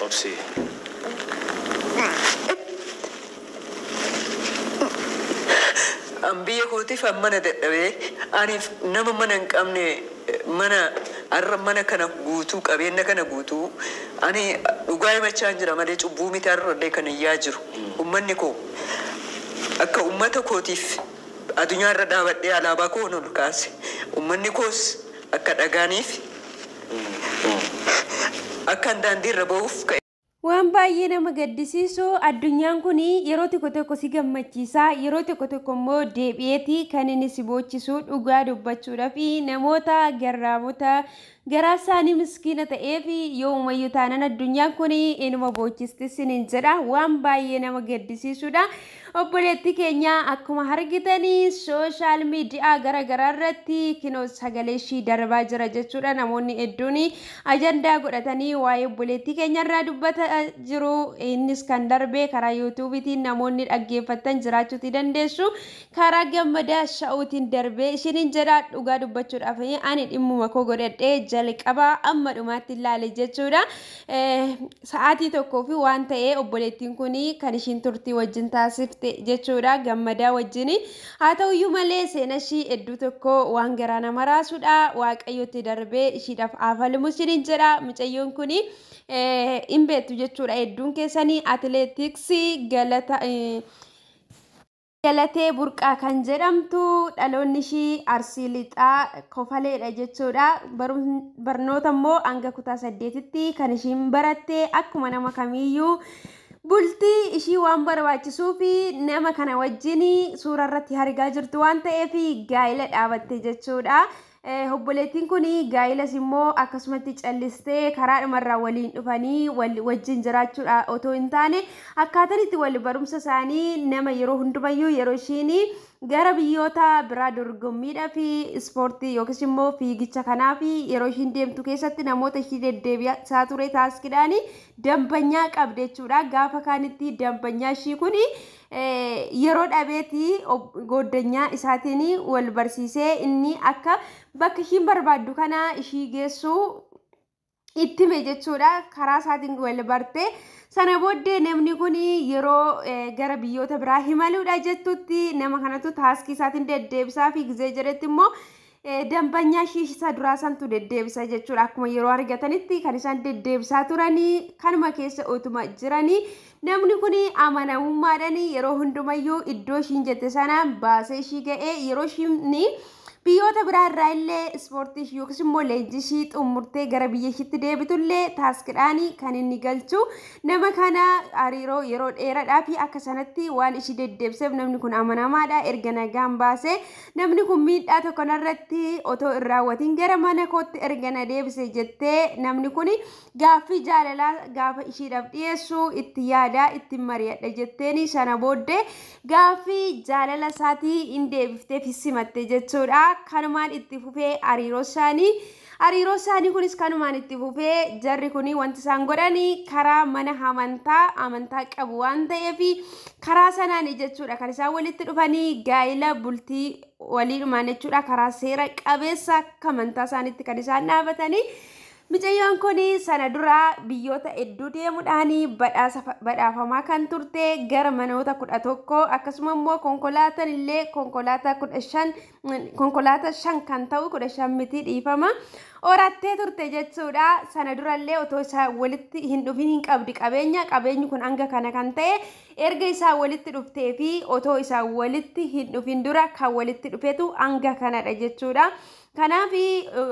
Obsi. An biyya kootiif an mana dadhabee, aniif nama mana hin qabne, mana har'a mana kana guutuu, qabeenya kana guutuu, ani dhugaa himachaa jira malee cubbuu miti. Har'allee kan iyyaa jiru ummanni koo akka ummata kootiif addunyaa irra dhaabadhee alaabaa koo ol kaase, ummanni koos akka dhagaaniif akka daandii irra ba'uuf ka'e. Waan baay'ee nama gaddisiisu, addunyaan kun yeroo tokko tokko si gammachiisa, yeroo tokko tokko immoo deebi'eeti kan inni si boochisu. Dhugaa dubbachuudhaaf, namoota garraamota garaa isaanii miskiina ta'eef yoomumayyuu taanan addunyaan kun inuma boochisti sinin jedha. Waan baay'ee nama gaddisiisudha. Obboleettii keenya akkuma argitanii social media garaagaraa irratti kinoo sagalee ishii darbaa jira jechuudha. Namoonni hedduun ajandaa godhatanii waa'ee obboleettii keenya irraa dubbataa jiru. Innis kan darbe karaa YouTubeiitiin namoonni dhaggeeffattan jiraachuutii dandeessu. Karaa Gammadaa Sha'uutiin darbee ishiniin jedha. Dhugaa dubbachuudhaaf, ani dhimmuma koo godhadhee jalqabaa amma dhumaatti ilaale jechuudha. Sa'aatii 1 fi waan ta'ee obboleettiin kun kan ishiin turtii wajjin taasifte jechuudha, Gammadaa wajjin. Haa ta'uyyuu malee, seena ishii hedduu tokko waan garaa nama raasudha. Waaqayyotti darbee ishiidhaaf hafalmu isiniin jedha. Mucayyoon kun hin beektu jechuudha hedduun keessanii, atileetiksii galata. Galatee Burqaa kan jedhamtu, dhaloonni ishii Arsii Lixaa Kofaleedha jechuudha. Barnoota immoo hanga kutaa 8tti kan ishiin baratte. Akkuma nama kamiiyyuu bultii ishii waan barbaachisuu fi nama kana wajjin suura irratti argaa jirtu waan ta'eef gaa'ila dhaabatte jechuudha. Obboleettiin kun gaa'ilas immoo akkasumatti callistee karaa dhumarraa waliin dhufanii wajjin jiraachuudha otoo hin taane, akkaataan itti wal barumsa isaanii nama yeroo hundumayyuu yeroo ishiin gara biyyoota biraa dorgommiidhaa fi ispoortii yookiis immoo fiigicha kanaaf yeroo ishiin deemtu keessatti namoota ishii deddeebisaa ture taaskidhaan dambanyaa qabde jechuudha. Gaafa kaanitti dambanyaa ishii kun yeroo dhabeeti goddanyaa isaatiin wal barsiisee, inni akka bakka ishiin barbaaddu kana ishii geessu itti hime jechuudha. Karaa isaatiin wal barte. Sana booddee namni kun yeroo gara biyyoota biraa imaluudha jettutti nama kanatu taaskii isaatiin deddeebisaa fi gizee jedhetti immoo dambanyaa ishii isa duraa santu deddeebisa jechuudha. Akkuma yeroo argatanitti kan isaan deddeebisaa turanii kanuma keessa utuma jiranii namni kun amanamummaadhaan yeroo hundumayyuu iddoo ishiin jette sana baasee ishii ga'ee, yeroo ishiin biyyoota biraa irraa illee ispoortii ishii yookiis immoo leenjii ishii xumurtee gara biyya ishiitti deebitullee taaskidhaan kan inni galchu nama kana. Hariiroo yeroo dheeraadhaa fi akka sanatti waan ishii deddeebiseef namni kun amanamaadha. Erga nagaan baasee, namni kun miidhaa tokko narratti otoo hin raawwatiin gara mana kootti erga na deebise jettee, namni kun gaaffii jaalalaa gaafa ishiidhaaf dhiyeessu itti yaadaa, itti mari'adha jetteeni. Sana booddee gaaffii jaalala isaatii hin deebifteef simatte jechuudha. Kanumaan itti fufee hariiroo isaanii. Hariiroo isaanii kunis kanumaan itti fufee, jarri kun wanti isaan godhanii karaa mana amantaa, amantaa qabu waan ta'eef karaa sanaan jechuudha kan isaan walitti dhufanii gaa'ila bultii waliidhumaan jechuudha, karaa seera qabeessa akka amantaa isaaniitti kan isaan dhaabatanii. Mucayyoon kun sana dura biyyoota hedduu deemuudhaan badhaasa badhaafamaa kan turte, gara manoota 11, akkasuma immoo konkolaataan illee konkolaataa 15, konkolaataa 5 kan ta'u, 15 miti, dhiifama, horattee turte jechuudha. Sana durallee otoo isaa walitti hin dhufin hin qabdi qabeenya. Qabeenyi kun hanga kana kan ta'e erga isaa walitti dhuftee fi otoo isaa walitti hin dhufin dura kan walitti dhufetu hanga kanadha jechuudha. Kanaaf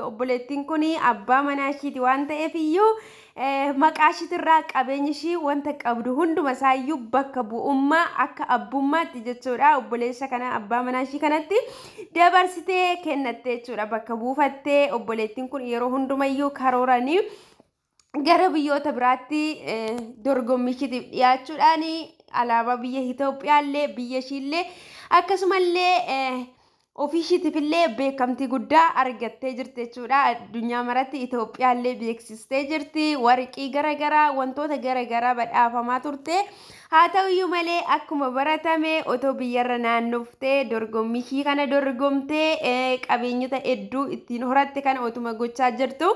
obboleettiin kun abbaa manaa ishiiti waan ta'eef iyyuu maqaa ishiitirraa qabeenya ishii wanta qabdu hunduma isaayyuu bakka bu'ummaa akka abbummaatti jechuudha. Obboleessa kana abbaa manaa ishii kanatti dabarsitee kennatte jechuudha. Bakka buufattee. Obboleettiin kun yeroo hundumayyuu karooranii gara biyyoota biraatti dorgommii ishiitiif dhiyaachuudhaan alaabaa biyya Itoophiyaallee, biyya ishiillee, akkasumallee ofii ishiitiif illee beekamtii guddaa argattee jirti jechuudha. Addunyaa maratti Itoophiyaallee beeksistee jirti. Warqii garaagaraa, wantoota garaagaraa badhaafamaa turte. Haa ta'uyyuu malee, akkuma baratame otoo biyyarra naannoftee dorgommii ishii kana dorgomtee qabeenyota hedduu ittiin horatte kana otuma gochaa jirtu.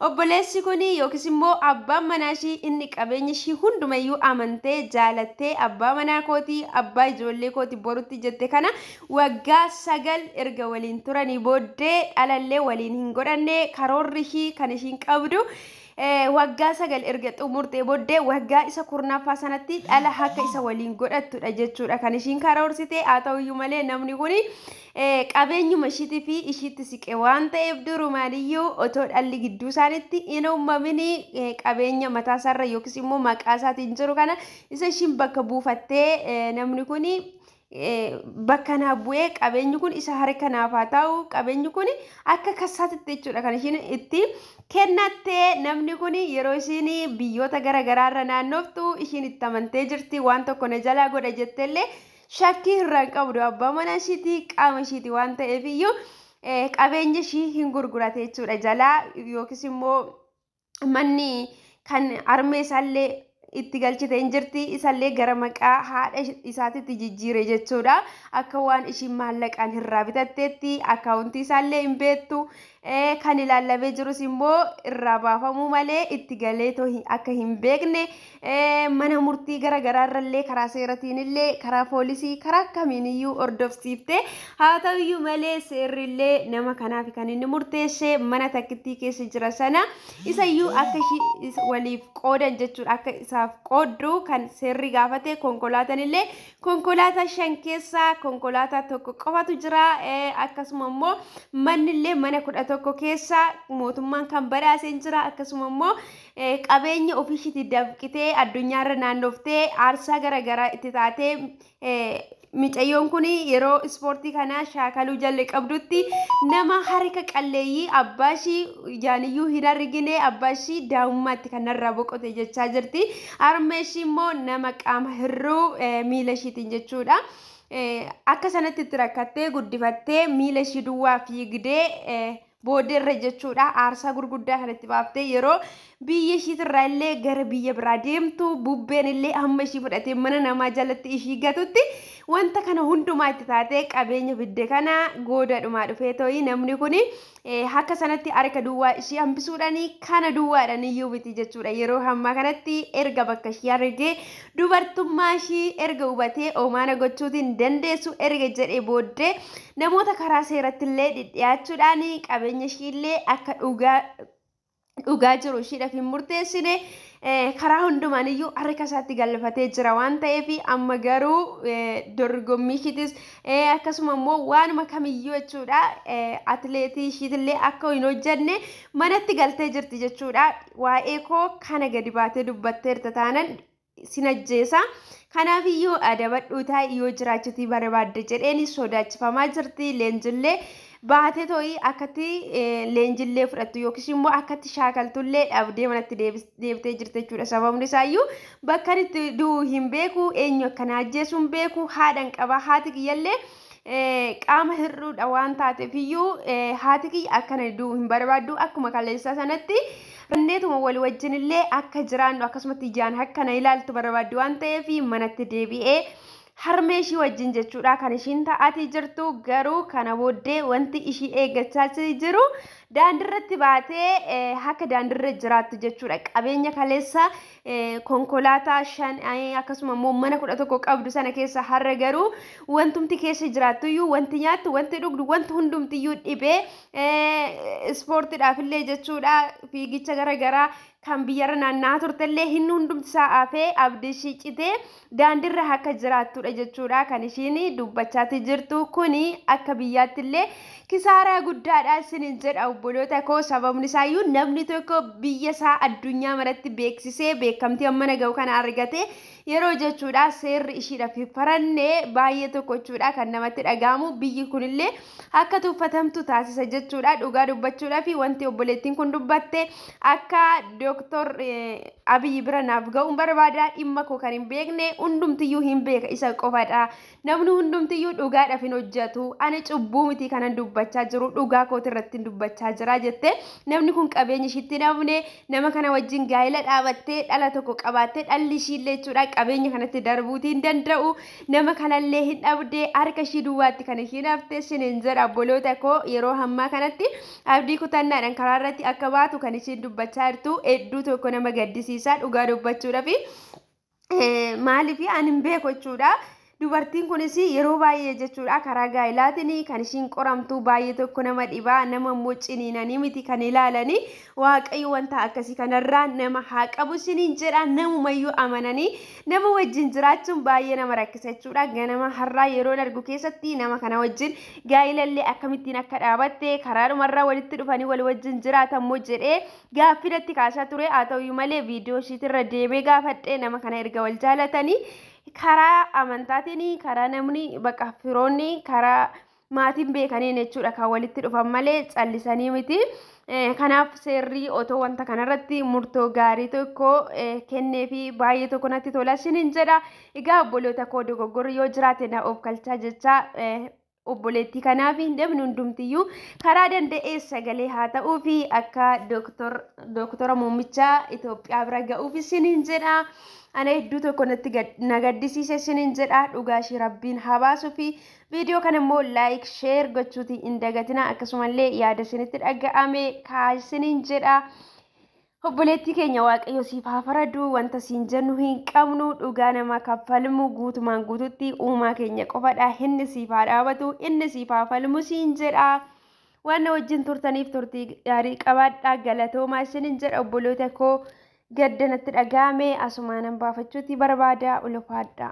Obboleessi kun yookiis immoo abbaan manaa ishii inni qabeenya ishii hundumayyuu amantee jaalattee abbaa manaa kootii abbaa ijoollee kootii borutti jette kana waggaa 9 erga waliin turanii booddee dhalallee waliin hin godhanne. Karoorri ishii kan ishiin qabdu waggaa 9 erga xumurtee booddee waggaa isa 10ffaa sanatti dhala akka isa waliin godhattudha jechuudha kan ishiin karoorsite. Haa ta'uyyuu malee namni kun qabeenyuma ishiitii fi ishiitti siqe waan ta'eef durumaaniyyuu otoo dhalli gidduu isaaniitti hin uumamin qabeenya mataa isaarra yookiis immoo maqaa isaatiin jiru kana isa ishiin bakka buufattee namni kun bakka naaf bu'ee qabeenyi kun isa harka naaf haa ta'u, qabeenyi kun akka kassaatitti jechuudha kan ishiin itti kennattee. Namni kun yeroo ishiin biyyoota garaagaraarra naannoftu ishiin itti amantee jirti. Waan tokko na jalaa godha jetteellee shakkii irraa hin qabdu. Abbaa mana ishiitii qaama ishiiti waan ta'eef iyyuu qabeenya ishii hin gurgurate jechuudha jalaa, yookiis immoo manni kan harmee isaallee itti galchite hin jirti, isallee gara maqaa haadha isaatitti jijjiire jechuudha. Akka waan ishiin maallaqaan irraa bitatteetti akkaawuntii isaallee hin beektu. Kan ilaallamee jirus immoo irraa baafamuu malee itti galee akka hin beekne mana murtii gara garaarrallee karaa seeratiin illee karaa poolisii karaa kamiiniyyuu hordofsiifte. Haa ta'uyyuu malee seerrillee nama kanaaf kan inni murteesse mana takkittii keessa jira sana isayyuu akka ishii waliif qoodan jechuudha, akka isaaf qooddu kan seerri gaafate. Konkolaataan illee konkolaataa 5 keessaa konkolaataa 1 qofatu jira. Akkasuma immoo manni illee mana 11 keessa mootummaan kan badhaasee jira. Akkasuma immoo qabeenya ofiishiitti dafqitee addunyaarra naannoftee aarsaa garaagaraa itti taatee micayyoon kun yeroo ispoortii kana shaakaluu jalle qabdutti nama harka qalleeyyii abbaa ishii jaaniyyuu hin argine, abbaa ishii daa'ummaatti kanarraa boqote jechaa jirti. Harmee ishii immoo nama qaama hir'uu miila ishiitiin jechuudha. Akka sanatti itti rakkattee guddifattee miila ishii duwwaa fiigdee booddeerra jechuudha aarsaa gurguddaa kanatti baaftee yeroo biyya ishiitirraa illee gara biyya biraa deemtu bubbeen illee hamma ishii fudhatee mana namaa jalatti ishii gatutti wanta kana hundumaa itti taatee qabeenya fidde kana goodaadhumaa dhufee ta'ii namni kun akka sanatti harka duwwaa ishii hambisuudhaan kana duwwaadhaan iyyuu miti jechuudha. Yeroo hammaa kanatti erga bakka ishii argee dubartummaa ishii erga hubatee omaana gochuutiin dandeessu erga jedhee booddee namoota karaa seeratti illee dhidhiyaachuudhaan qabeenya ishii illee akka dhugaa jiru ishiidhaaf hin murteessine karaa hundumaan iyyuu harka isaatti galfatee jira waan ta'eef amma garuu dorgommii ishiitis akkasuma immoo waanuma kamiyyuu jechuudha atileetii ishiitillee akka hin hojjenne manatti galtee jirti jechuudha. Waa'ee koo kana gadi baatee dubbatteerta taanan sin ajjeesa. Kanaaf iyyuu adabadhuu taa'ii yoo jiraachuutii barbaadde jedheen sodaachifamaa jirti. Leenjillee baatee too'ii akkatti leenjillee fudhattu yookiis immoo akkatti shaakaltullee dhabdee manatti deebitee jirti jechuudha. Sababni isaayyuu bakka itti du'u hin beeku, eenyu akkana ajjeesu hin beeku, haadhan qaba, haati kiyyallee qaama hir'uudha waan taateef iyyuu haati kiyya akkana du'u hin barbaaddu. Akkuma kaleessaa sanatti ranneetuma wal wajjin illee akka jiraannu akkasumatti ijaan akkana ilaaltu barbaaddu waan ta'eef manatti deebi'ee harmee ishii wajjin jechuudha kan ishiin ta'atii jirtu. Garuu kana booddee wanti ishii eeggachaa jiru daandiirratti baatee akka daandiirra jiraattu jechuudha. Qabeenya kaleessa konkolaataa 5 akkasuma immoo mana 11 qabdu sana keessa har'a garuu wantumti keessa jiraattuyyuu wanti nyaattu wanti dhugdu wanti hundumtiyyuu dhibee ispoortiidhaaf illee jechuudha fiigicha garaagaraa kan biyyarra naanna'aa turtellee hin hundumti isaa hafee abdii ishii citee daandiirra akka jiraattudha jechuudha kan ishiin dubbachaati jirtu. Kuni akka biyyaatti illee kisaaraa guddaadha isiniin jedha obboloota koo. Sababni isaayyuu namni tokko biyya isaa addunyaa maratti beeksisee beekamtii amma ga'u kana argate yeroo jechuudha seerri ishiidhaaf farannee baay'ee tokko jechuudha kan namatti dhaga'amu. Biyyi kunillee akka tuffatamtu taasisa jechuudha. Dhugaa dubbachuudhaaf wanti obboleettiin kun dubbatte akka Dooktor Abiyyi bira naaf ga'uun barbaada. Dhimma koo kan hin beekne hundumtiyyuu hin beeka isa qofadha. Namni hundumtiyyuu dhugaadhaaf hin hojjetu. Ani cubbuu miti kanan dubbachaa jiru, dhugaa kooti irratti dubbachaa jira jette. Namni kun qabeenya ishiitti namne nama kana wajjin gaa'ela dhaabattee dhala tokko qabaattee dhalli ishiillee jechuudha Qabeenya kanatti darbuutii hin danda'u. Nama kanallee hin dhabde, harka ishii duwwaatti kan ishiin hafte isiniin jedha obboloota koo. Yeroo ammaa kanatti abdii kutannaadhaan karaa irratti akka baatu kan ishiin dubbachaa jirtu hedduu tokko nama gaddisiisa dhugaa dubbachuudhaaf. Maaliif ani hin beeku jechuudha. Dubartiin kunis yeroo baay'ee jechuudha karaa gaa'ilaatiin kan ishiin qoramtu baay'ee tokko nama dhibaa, nama immoo ciniinanii miti kan ilaalanii. Waaqayyo wanta akkasii kanarraa nama haa qabu isiniin jedha. Namumayyuu amananii nama wajjin jiraachuun baay'ee nama rakkisa jechuudha. Ganama har'aa yeroon argu keessatti nama kana wajjin gaa'ilallee akkamittiin akka dhaabatte, karaadhumarraa walitti dhufanii wal wajjin jiraatammoo jedhee gaaffii kaasaa ture. Haa ta'uyyuu malee viidiyoo ishiitirra deemee gaafadhee, nama kana erga wal jaalatanii karaa amantaatiin, karaa namni bakka firoonni, karaa maatiin beekaniin jechuudha kan walitti dhufan malee callisanii miti. Kanaaf seerri otoo wanta kanarratti murtoo gaarii tokko kennee fi baay'ee tokko natti tola isiniin jedha. Egaa obboloota koo, dogoggorri yoo jiraate na of kalchaa jecha obboleettii kanaaf namni hundumtiyyuu karaa danda'ee sagalee haa ta'uu fi akka dooktora muummicha Itoophiyaa bira ga'uuf isiniin jedha. Ana hedduu tokko natti na gaddisiise isiniin jedha. Dhugaa ishee rabbiin haa baasuu fi viidiyoo kana immoo like, share gochuutii hin dagatina, akkasumallee yaada isinitti dhaga'ame kaasiniin jedha. Obboleettii keenya, Waaqayyo siif haa faradu. Wanta siin jennu hin qabnu. Dhugaa nama kaffalmu guutumaan guututti uumaa keenya qofadha. Inni siif haa dhaabatu, inni siif haa falmu siin jedha. Waan na wajjin turtaniif turtii gaarii qabaadhaa, galatoomaa isiniin jedha obboloota koo. Gadda natti dhaga'ame asumaanan baafachuuti barbaada, ulfaadha.